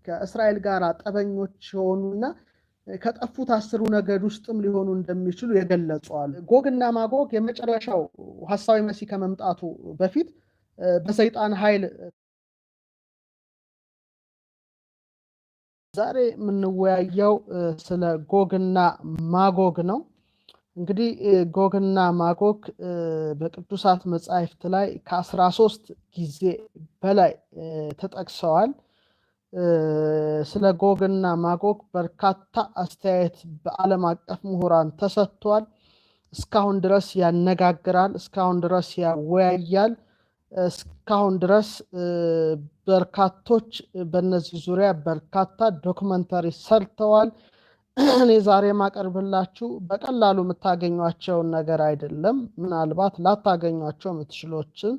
ከእስራኤል ጋር ጠበኞች የሆኑና ከጠፉት 10 ነገድ ውስጥም ሊሆኑ እንደሚችሉ የገለጹ አሉ። ጎግና ማጎግ የመጨረሻው ሐሳዊ መሲህ ከመምጣቱ በፊት በሰይጣን ኃይል። ዛሬ የምንወያየው ስለ ጎግና ማጎግ ነው። እንግዲህ ጎግና ማጎግ በቅዱሳት መጻሕፍት ላይ ከ13 ጊዜ በላይ ተጠቅሰዋል። ስለ ጎግና ማጎግ በርካታ አስተያየት በዓለም አቀፍ ምሁራን ተሰጥቷል። እስካሁን ድረስ ያነጋግራል፣ እስካሁን ድረስ ያወያያል፣ እስካሁን ድረስ በርካቶች በእነዚህ ዙሪያ በርካታ documentary ሰርተዋል። እኔ ዛሬ ማቀርብላችሁ በቀላሉ የምታገኟቸውን ነገር አይደለም። ምናልባት ላታገኟቸው የምትችሎችን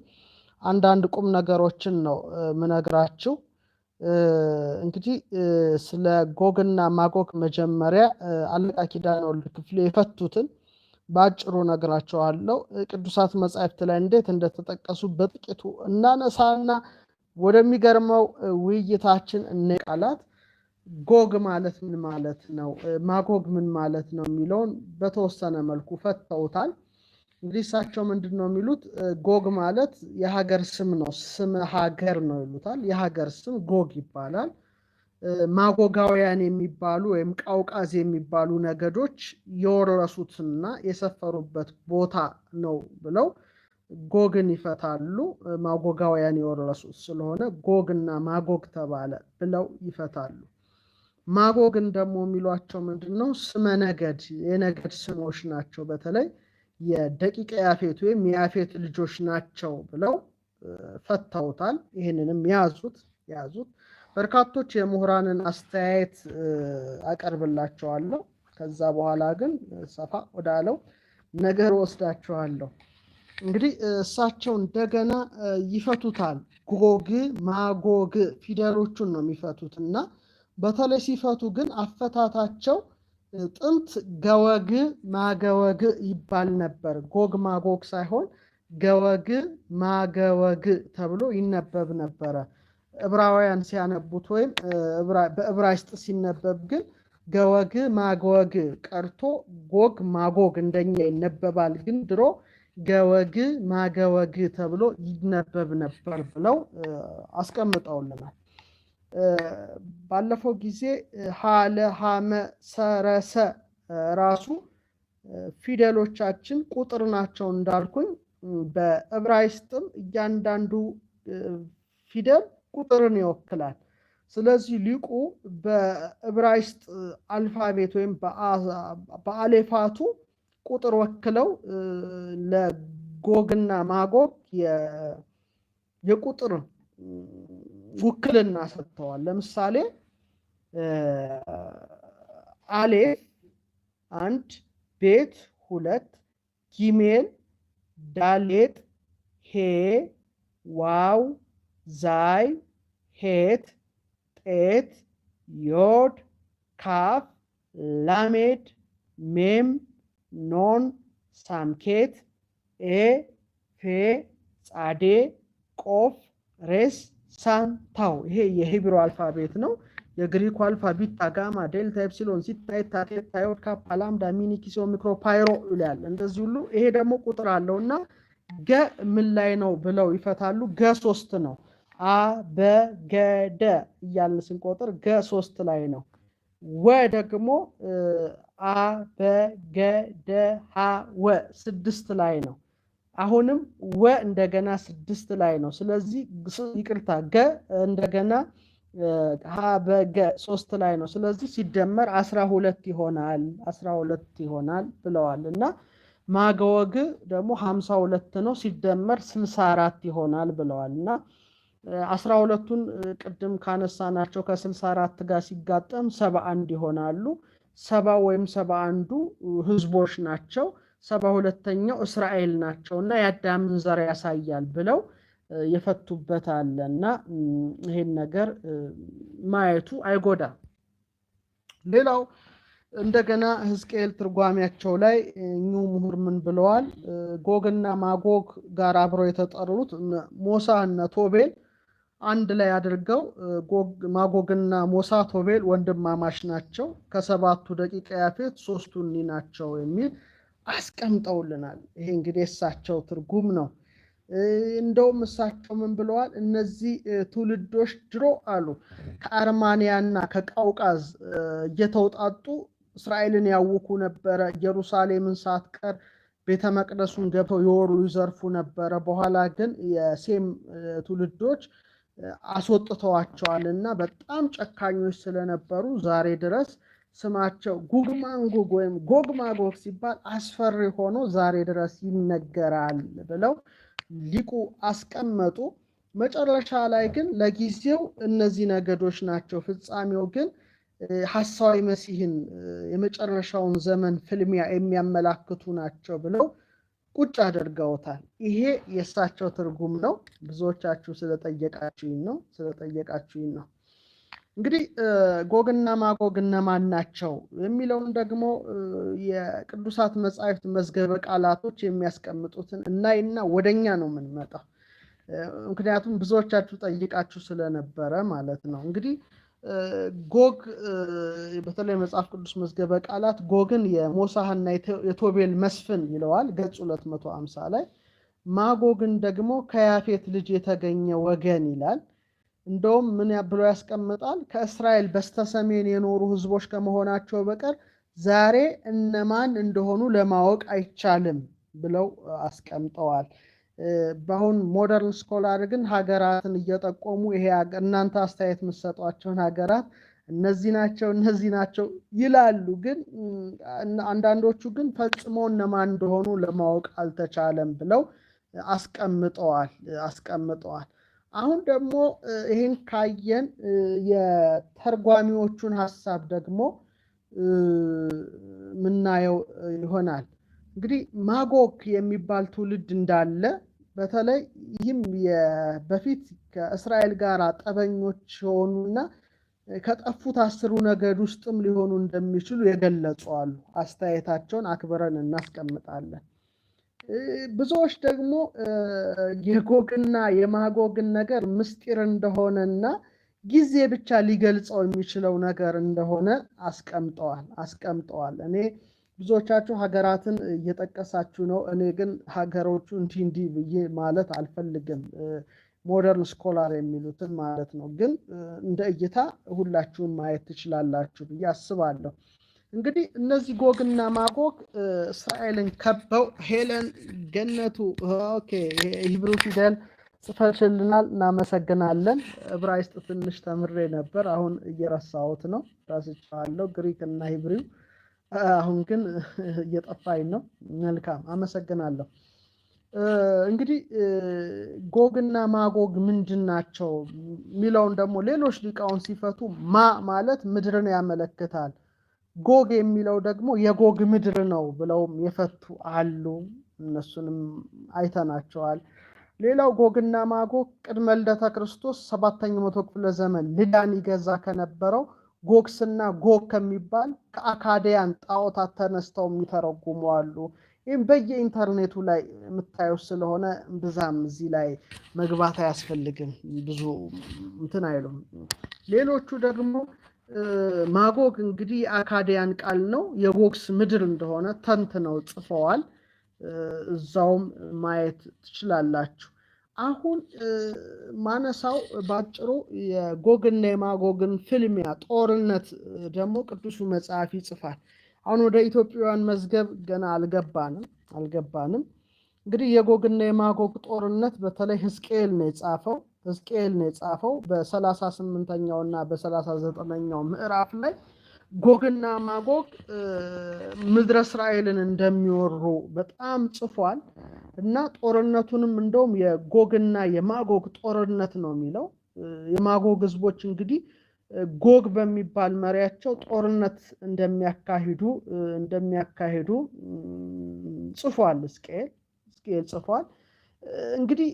አንዳንድ ቁም ነገሮችን ነው ምነግራችሁ። እንግዲህ ስለ ጎግና ማጎግ መጀመሪያ አለቃ ኪዳነ ወልድ ክፍሌ የፈቱትን በአጭሩ ነግራቸዋለሁ። ቅዱሳት መጻሕፍት ላይ እንዴት እንደተጠቀሱ በጥቂቱ እናነሳና ወደሚገርመው ውይይታችን እንቃላት። ጎግ ማለት ምን ማለት ነው፣ ማጎግ ምን ማለት ነው የሚለውን በተወሰነ መልኩ ፈተውታል። እንግዲህ እሳቸው ምንድን ነው የሚሉት? ጎግ ማለት የሀገር ስም ነው፣ ስመ ሀገር ነው ይሉታል። የሀገር ስም ጎግ ይባላል። ማጎጋውያን የሚባሉ ወይም ቃውቃዝ የሚባሉ ነገዶች የወረሱትና የሰፈሩበት ቦታ ነው ብለው ጎግን ይፈታሉ። ማጎጋውያን የወረሱት ስለሆነ ጎግና ማጎግ ተባለ ብለው ይፈታሉ። ማጎግን ደግሞ የሚሏቸው ምንድን ነው? ስመ ነገድ፣ የነገድ ስሞች ናቸው። በተለይ የደቂቀ ያፌት ወይም የያፌት ልጆች ናቸው ብለው ፈተውታል። ይህንንም ያዙት። በርካቶች የምሁራንን አስተያየት አቀርብላቸዋለሁ። ከዛ በኋላ ግን ሰፋ ወዳለው ነገር ወስዳቸዋለሁ። እንግዲህ እሳቸው እንደገና ይፈቱታል። ጎግ ማጎግ ፊደሎቹን ነው የሚፈቱት እና በተለይ ሲፈቱ ግን አፈታታቸው ጥንት ገወግ ማገወግ ይባል ነበር። ጎግ ማጎግ ሳይሆን ገወግ ማገወግ ተብሎ ይነበብ ነበረ። ዕብራውያን ሲያነቡት ወይም በዕብራይስጥ ሲነበብ ግን ገወግ ማጎግ ቀርቶ ጎግ ማጎግ እንደኛ ይነበባል። ግን ድሮ ገወግ ማገወግ ተብሎ ይነበብ ነበር ብለው አስቀምጠውልናል። ባለፈው ጊዜ ሀለ ሀመ ሰረሰ ራሱ ፊደሎቻችን ቁጥር ናቸው እንዳልኩኝ በዕብራይስጥም እያንዳንዱ ፊደል ቁጥርን ይወክላል። ስለዚህ ሊቁ በዕብራይስጥ alphabet ወይም በአሌፋቱ ቁጥር ወክለው ለጎግና ማጎግ የቁጥር ውክልና ሰጥተዋል። ለምሳሌ አሌፍ 1፣ ቤት 2፣ ጊሜል፣ ዳሌጥ፣ ሄ፣ ዋው፣ ዛይ፣ ሄት፣ ጤት፣ ዮድ፣ ካፍ፣ ላሜድ፣ ሜም፣ ኖን፣ ሳምኬት፣ ኤ፣ ፌ፣ ጻዴ፣ ቆፍ፣ ሬስ፣ ሳን፣ ታው። ይሄ የ Hebrew alphabet ነው። የግሪኩ አልፋ፣ ቢታ፣ ጋማ፣ ዴልታ፣ ኤፕሲሎን፣ ዚታ፣ ኤታ፣ ቴታ፣ ዮድ፣ ካፓ፣ ላምዳ፣ ሚኒ፣ ኪሶ፣ ሚክሮ፣ ፓይሮ ይላል። እንደዚህ ሁሉ ይሄ ደግሞ ቁጥር አለውና ገ ምን ላይ ነው ብለው ይፈታሉ። ገ 3 ነው። አ በ ገ ደ እያልን ስንቆጥር ገ 3 ላይ ነው። ወ ደግሞ አ በ ገ ደ ሀ ወ 6 ላይ ነው። አሁንም ወ እንደገና 6 ላይ ነው። ስለዚህ ይቅርታ ገ እንደገና ሀ በ ገ 3 ላይ ነው። ስለዚህ ሲደመር 12 ይሆናል፣ 12 ይሆናል ብለዋል። እና ማገወግ ደግሞ 52 ነው፣ ሲደመር 64 ይሆናል ብለዋል። እና 12ቱን ቅድም ካነሳናቸው ከ64 ጋር ሲጋጠም 71 ይሆናሉ። 70 ወይም 71ዱ ህዝቦች ናቸው። 72ኛው እስራኤል ናቸውና የአዳምን ዘር ያሳያል ብለው የፈቱበት አለና ይሄን ነገር ማየቱ አይጎዳም። ሌላው እንደገና ሕዝቅኤል ትርጓሜያቸው ላይ እኚሁ ምሁር ምን ብለዋል? ጎግና ማጎግ ጋር አብረው የተጠሩት ሞሳ እና ቶቤል አንድ ላይ አድርገው ማጎግና ሞሳ ቶቤል ወንድማማች ናቸው፣ ከሰባቱ ደቂቀ ያፌት 3ቱ እኒ ናቸው የሚል አስቀምጠውልናል። ይሄ እንግዲህ እሳቸው ትርጉም ነው። እንደውም እሳቸው ምን ብለዋል? እነዚህ ትውልዶች ድሮ አሉ ከአርማንያና ከቃውቃዝ እየተውጣጡ እስራኤልን ያውኩ ነበረ። ኢየሩሳሌምን ሳትቀር ቤተ መቅደሱን ገብተው ይወሩ ይዘርፉ ነበረ። በኋላ ግን የሴም ትውልዶች አስወጥተዋቸዋልና በጣም ጨካኞች ስለነበሩ ዛሬ ድረስ ስማቸው ጉግማንጉግ ወይም ጎግ ማጎግ ሲባል አስፈሪ ሆኖ ዛሬ ድረስ ይነገራል ብለው ሊቁ አስቀመጡ። መጨረሻ ላይ ግን ለጊዜው እነዚህ ነገዶች ናቸው፣ ፍጻሜው ግን ሐሳዊ መሲህን የመጨረሻውን ዘመን ፍልሚያ የሚያመላክቱ ናቸው ብለው ቁጭ አድርገውታል። ይሄ የእሳቸው ትርጉም ነው። ብዙዎቻችሁ ስለጠየቃችሁኝ ነው። እንግዲህ ጎግና ማጎግ እነማን ናቸው የሚለውን ደግሞ የቅዱሳት መጻሕፍት መዝገበ ቃላቶች የሚያስቀምጡትን እናይና ወደኛ ነው የምንመጣው። ምክንያቱም ብዙዎቻችሁ ጠይቃችሁ ስለነበረ ማለት ነው። እንግዲህ ጎግ በተለይ መጽሐፍ ቅዱስ መዝገበ ቃላት ጎግን የሞሳህና የቶቤል መስፍን ይለዋል ገጽ 250 ላይ። ማጎግን ደግሞ ከያፌት ልጅ የተገኘ ወገን ይላል። እንደውም ምን ብሎ ያስቀምጣል? ከእስራኤል በስተሰሜን የኖሩ ህዝቦች ከመሆናቸው በቀር ዛሬ እነማን እንደሆኑ ለማወቅ አይቻልም ብለው አስቀምጠዋል። በአሁን modern scholar ግን ሀገራትን እየጠቆሙ ይሄ እናንተ አስተያየት የምትሰጧቸውን ሀገራት እነዚህ ናቸው እነዚህ ናቸው ይላሉ። ግን አንዳንዶቹ ግን ፈጽሞ እነማን እንደሆኑ ለማወቅ አልተቻለም ብለው አስቀምጠዋል። አሁን ደግሞ ይሄን ካየን የተርጓሚዎቹን ሐሳብ ደግሞ ምናየው ይሆናል። እንግዲህ ማጎግ የሚባል ትውልድ እንዳለ በተለይ ይህም በፊት ከእስራኤል ጋር ጠበኞች ሆኑና ከጠፉት 10 ነገድ ውስጥም ሊሆኑ እንደሚችሉ የገለጹ አሉ። አስተያየታቸውን አክብረን እናስቀምጣለን። ብዙዎች ደግሞ የጎግና የማጎግን ነገር ምስጢር እንደሆነና ጊዜ ብቻ ሊገልጸው የሚችለው ነገር እንደሆነ አስቀምጠዋል። እኔ ብዙዎቻችሁ ሀገራትን እየጠቀሳችሁ ነው። እኔ ግን ሀገሮቹ እንዲህ ብዬ ማለት አልፈልግም። modern scholar የሚሉትን ማለት ነው። ግን እንደ እይታ ሁላችሁም ማየት ትችላላችሁ ብዬ አስባለሁ። እንግዲህ እነዚህ ጎግና ማጎግ እስራኤልን ከበው ሄለን ገነቱ okay Hebrew ፊደል ጽፈሽልናል፣ እናመሰግናለን። ዕብራይስጥ ትንሽ ተምሬ ነበር፣ አሁን እየረሳሁት ነው፣ ረስቼዋለሁ። ግሪክ እና Hebrew አሁን ግን እየጠፋኝ ነው። መልካም አመሰግናለሁ። እንግዲህ ጎግና ማጎግ ምንድናቸው የሚለውን ደግሞ ሌሎች ሊቃውን ሲፈቱ ማ ማለት ምድርን ያመለክታል፣ ጎግ የሚለው ደግሞ የጎግ ምድር ነው ብለውም የፈቱ አሉ። እነሱንም አይተናቸዋል። ሌላው ጎግና ማጎግ ቅድመ ልደተ ክርስቶስ 7ኛው መቶ ክፍለ ዘመን ልዳን ይገዛ ከነበረው ጎግስና ጎግ ከሚባል ከአካዲያን ጣዖታት ተነስተው የሚተረጉሙ አሉ። ይህም በየኢንተርኔቱ ላይ የምታየው ስለሆነ ብዙም እዚህ ላይ መግባት አያስፈልግም፣ ብዙ እንትን አይሉም። ሌሎቹ ደግሞ ማጎግ እንግዲህ የአካዲያን ቃል ነው፣ የጎግስ ምድር እንደሆነ ተንትነው ጽፈዋል። እዛውም ማየት ትችላላችሁ። አሁን ማነሳው ባጭሩ የጎግና የማጎግን ፍልሚያ ጦርነት ደግሞ ቅዱሱ መጽሐፍ ይጽፋል። አሁን ወደ ኢትዮጵያውያን መዝገብ ገና አልገባንም። እንግዲህ የጎግና የማጎግ ጦርነት በተለይ ሕዝቅኤል ነው የጻፈው በ38ኛው እና በ39ኛው ምዕራፍ ላይ ጎግና ማጎግ ምድረ እስራኤልን እንደሚወሩ በጣም ጽፏል። እና ጦርነቱንም እንደውም የጎግና የማጎግ ጦርነት ነው የሚለው። የማጎግ ህዝቦች እንግዲህ ጎግ በሚባል መሪያቸው ጦርነት እንደሚያካሂዱ ጽፏል። ሕዝቅኤል ጽፏል። እንግዲህ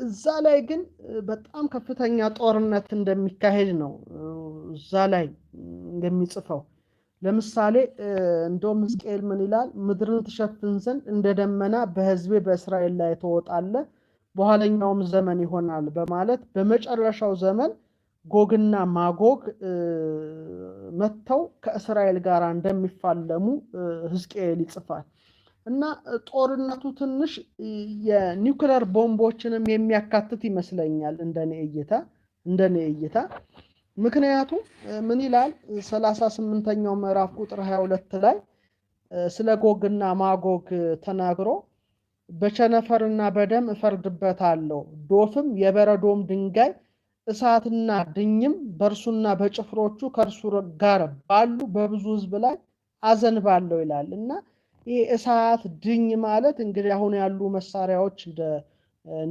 እዛ ላይ ግን በጣም ከፍተኛ ጦርነት እንደሚካሄድ ነው እዛ ላይ እንደሚጽፈው። ለምሳሌ እንደውም ሕዝቅኤል ምን ይላል? ምድርን ትሸፍን ዘንድ እንደ ደመና በሕዝቤ በእስራኤል ላይ ትወጣለህ፣ በኋለኛውም ዘመን ይሆናል በማለት በመጨረሻው ዘመን ጎግና ማጎግ መጥተው ከእስራኤል ጋር እንደሚፋለሙ ሕዝቅኤል ይጽፋል። እና ጦርነቱ ትንሽ የኒውክለር ቦምቦችንም የሚያካትት ይመስለኛል እንደኔ እይታ። ምክንያቱም ምን ይላል? 38ኛው ምዕራፍ ቁጥር 22 ላይ ስለ ጎግና ማጎግ ተናግሮ በቸነፈርና በደም እፈርድበታለሁ፣ ዶፍም የበረዶም ድንጋይ እሳትና ድኝም በእርሱና በጭፍሮቹ ከእርሱ ጋር ባሉ በብዙ ሕዝብ ላይ አዘንባለሁ ይላል። እና ይሄ እሳት ድኝ ማለት እንግዲህ አሁን ያሉ መሳሪያዎች እንደ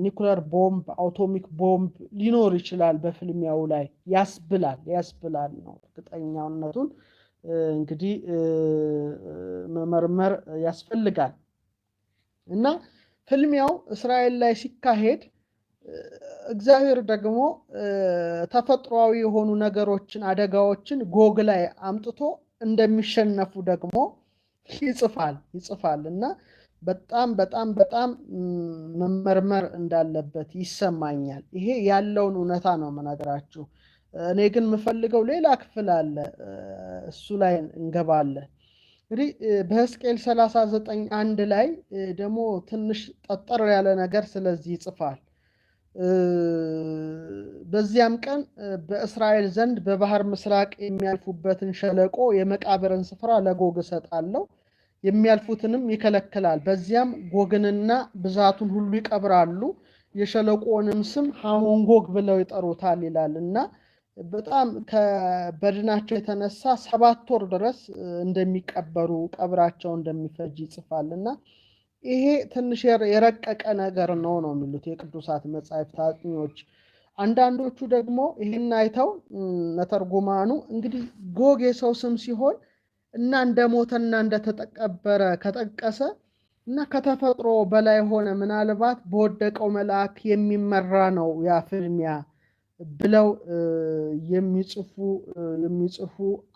ኒኩለር ቦምብ፣ atomic bomb ሊኖር ይችላል በፍልሚያው ላይ ያስብላል ነው። እርግጠኛነቱን እንግዲህ መመርመር ያስፈልጋል። እና ፍልሚያው እስራኤል ላይ ሲካሄድ እግዚአብሔር ደግሞ ተፈጥሯዊ የሆኑ ነገሮችን፣ አደጋዎችን ጎግ ላይ አምጥቶ እንደሚሸነፉ ደግሞ ይጽፋል እና በጣም በጣም በጣም መመርመር እንዳለበት ይሰማኛል። ይሄ ያለውን እውነታ ነው የምነግራችሁ። እኔ ግን የምፈልገው ሌላ ክፍል አለ፣ እሱ ላይ እንገባለን። እንግዲህ በሕዝቅኤል 39:1 ላይ ደግሞ ትንሽ ጠጠር ያለ ነገር ስለዚህ ይጽፋል። በዚያም ቀን በእስራኤል ዘንድ በባህር ምስራቅ የሚያልፉበትን ሸለቆ የመቃብርን ስፍራ ለጎግ እሰጣለሁ፣ የሚያልፉትንም ይከለክላል። በዚያም ጎግንና ብዛቱን ሁሉ ይቀብራሉ፣ የሸለቆውንም ስም ሐሞን ጎግ ብለው ይጠሩታል ይላል። እና በጣም ከበድናቸው የተነሳ 7 ወር ድረስ እንደሚቀበሩ፣ ቀብራቸው እንደሚፈጅ ይጽፋል። እና ይሄ ትንሽ የረቀቀ ነገር ነው ነው የሚሉት የቅዱሳት መጻሕፍት አጥኚዎች። አንዳንዶቹ ደግሞ ይህን አይተው መተርጉማኑ እንግዲህ ጎግ የሰው ስም ሲሆን እና እንደሞተና እንደተቀበረ ከጠቀሰ እና ከተፈጥሮ በላይ ሆነ፣ ምናልባት በወደቀው መልአክ የሚመራ ነው ያ ፍልሚያ ብለው የሚጽፉ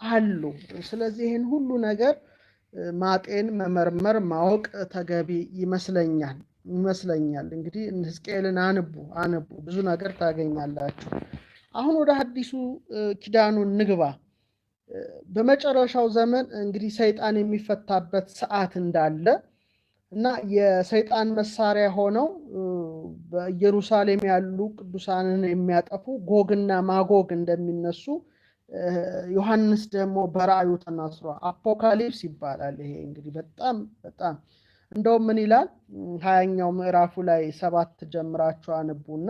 አሉ። ስለዚህ ይህን ሁሉ ነገር ማጤን፣ መመርመር፣ ማወቅ ተገቢ ይመስለኛል። እንግዲህ ሕዝቅኤልን አንቡ አንቡ፣ ብዙ ነገር ታገኛላችሁ። አሁን ወደ አዲሱ ኪዳኑ እንግባ። በመጨረሻው ዘመን እንግዲህ ሰይጣን የሚፈታበት ሰዓት እንዳለ እና የሰይጣን መሳሪያ ሆነው በኢየሩሳሌም ያሉ ቅዱሳንን የሚያጠፉ ጎግና ማጎግ እንደሚነሱ ዮሐንስ ደግሞ በራእዩ ተናግሯል። Apocalypse ይባላል። ይሄ እንግዲህ በጣም በጣም እንደውም ምን ይላል? 20ኛው ምዕራፉ ላይ 7 ጀምራችሁ አንቡና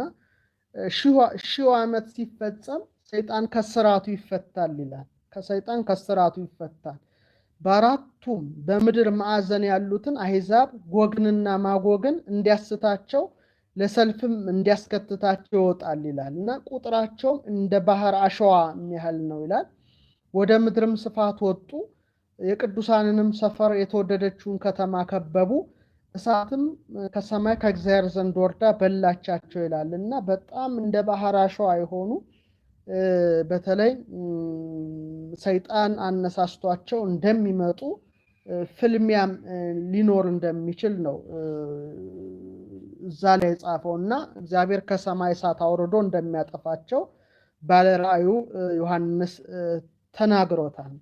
1000ው ዓመት ሲፈጸም ሰይጣን ከስራቱ ይፈታል ይላል። ከሰይጣን ከስራቱ ይፈታል። በአራቱም በምድር ማዕዘን ያሉትን አሕዛብ ጎግንና ማጎግን እንዲያስታቸው ለሰልፍም እንዲያስከትታቸው ይወጣል ይላል። እና ቁጥራቸውም እንደ ባህር አሸዋ የሚያህል ነው ይላል። ወደ ምድርም ስፋት ወጡ፣ የቅዱሳንንም ሰፈር የተወደደችውን ከተማ ከበቡ። እሳትም ከሰማይ ከእግዚአብሔር ዘንድ ወርዳ በላቻቸው ይላል። እና በጣም እንደ ባህር አሸዋ የሆኑ በተለይ ሰይጣን አነሳስቷቸው እንደሚመጡ፣ ፍልሚያም ሊኖር እንደሚችል ነው እዛ ላይ የጻፈው። እና እግዚአብሔር ከሰማይ እሳት አውርዶ እንደሚያጠፋቸው ባለራእዩ ዮሐንስ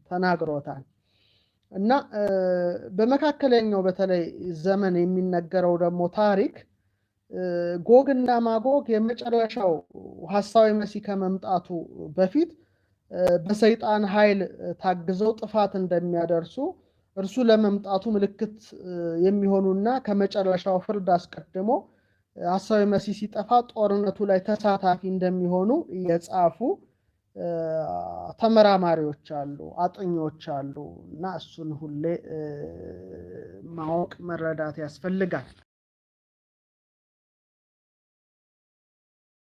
ተናግሮታል። እና በመካከለኛው በተለይ ዘመን የሚነገረው ደግሞ ታሪክ ጎግ እና ማጎግ የመጨረሻው ሐሳዊ መሲህ ከመምጣቱ በፊት በሰይጣን ኃይል ታግዘው ጥፋት እንደሚያደርሱ፣ እርሱ ለመምጣቱ ምልክት የሚሆኑና ከመጨረሻው ፍርድ አስቀድሞ ሐሳዊ መሲህ ሲጠፋ ጦርነቱ ላይ ተሳታፊ እንደሚሆኑ የጻፉ ተመራማሪዎች አሉ፣ አጥኞች አሉ። እና እሱን ሁሌ ማወቅ መረዳት ያስፈልጋል።